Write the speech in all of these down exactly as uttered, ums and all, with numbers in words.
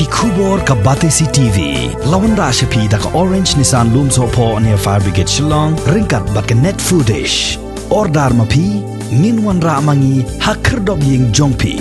Khubor ka Batesi T V. La wanrah sha phi da ka Orange Nissan Lumsohphoh near Fire Brigade Shillong, ryngkat bad ka Net Foodish. Order ma phi, ngin wanrah ma ngi ha khyrdop ïing jong phi.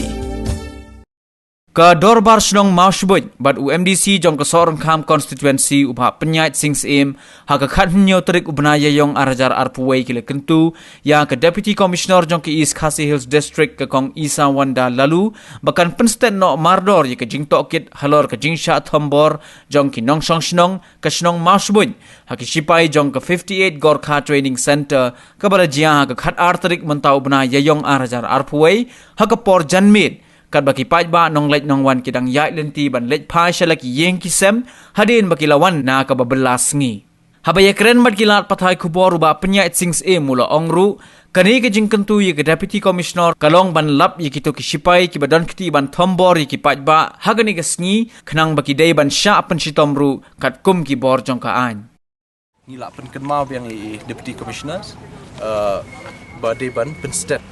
Ka Dorbar Shnong Mawshbuit bad u M D C jong ka Sohryngkham Constituency u Bah Pynïaid Sing Syiem ha ka khathynñiew tarik u bnai Ïaïong arhajar arphew wei ki la kyntu ïa ka Deputy Commissioner jong ka East Khasi Hills District ka Kong Isawanda Laloo ba kan pynstet noh mardor ïa ka jingtohkit halor ka jingshah thombor jong ki nongshong shnong ka shnong Mawshbuit ha ki shipai jong ka fifty-eight Gorkha Training Centre kaba la jia ha ka khatar tarik mynta u bnai Ïaïong arhajar arphew wei ha ka por janmiet, katba ki paidbah nongleit nongwan ki dang ïaid lynti ban leit phai sha la ki ïing ki sem hadien ba ki la wan na kaba bylla sngi. Haba ïakren bad ki lad pathai khubor u Bah Pynïaid Sing Syiem u la ong ruh, kane ka jingkyntu ïa ka Deputy Commissioner ka long ban lap ïa kito ki shipai kiba don kti ban thombor ïa ki paidbah ha kane ka sngi khnang ba ki dei ban shah pynshitom ruh katkum ki bor jong ka aiñ. Ngi la pynkynmaw biang ïa i Deputy Commissioners, eh, ba dei ban pynstet,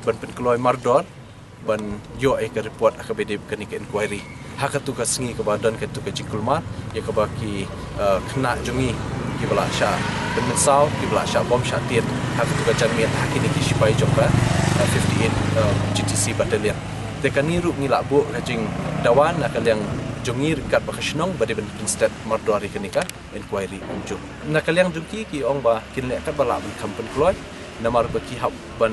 ban pynkloi mardor, ban ïoh ïa ka report ha kaba dei kane ka inquiry. Ha katu ka sngi kaba don katu ka jingkulmar ïa kaba ki, eh, khynnah jong ngi kiba la shah pynmynsaw, kiba la shah bom shah tied ha katu ka janmiet ha kine ki shipai jong ka, eh, fifty-eight, eh, G T C Battalion. Te kane ruh ngi la buh ka jingdawa na ka liang jong ngi ryngkat bad ka shnong ba dei ban pynstet mardor ïa kane ka inquiry kumjuh. Na ka liang jong ki, ki ong ba kin leh katba lah ban kham pynkloi namar ba ki hap ban,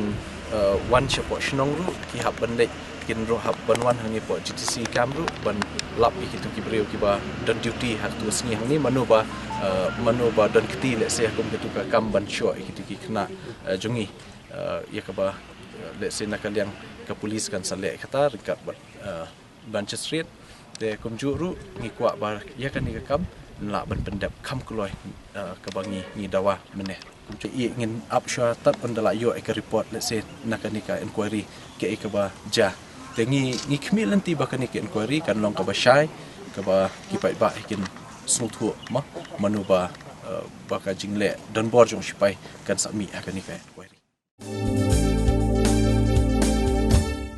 eh, wan shapoh shnong ruh, ki hap ban leit, kin ruh hap ban wan hangne hapoh G T C camp ruh ban lap ïa kito ki briew kiba don duty ha katu ka sngi hangne, mano ba, eh, mano ba don kti lehse ha kum katu ka kam ban shoh ïa kito ki khynnah, eh, jong ngi, eh, ïa kaba, eh, lehse na ka liang ka police kan sa leh kata ryngkat bad, eh, ban shisha. Te kumjuh ruh ngi kwah ba ïa kane ka kam ngi lah ban pyndep kham kloi, eh, kaba ngi, ngi dawa mynne. Kumjuh ïa ngin ap shuwa tad ynda la ïoh ïa ka report lehse na kane ka inquiry kaei kaba jia. Te ngi, ngi khmih lynti ba kane ka inquiry kan long kaba shai, kaba ki paidbah kin sngewthuh ma, mano ba, eh, ba ka jingleh donbor jong shipai kan sa mih ha kane ka.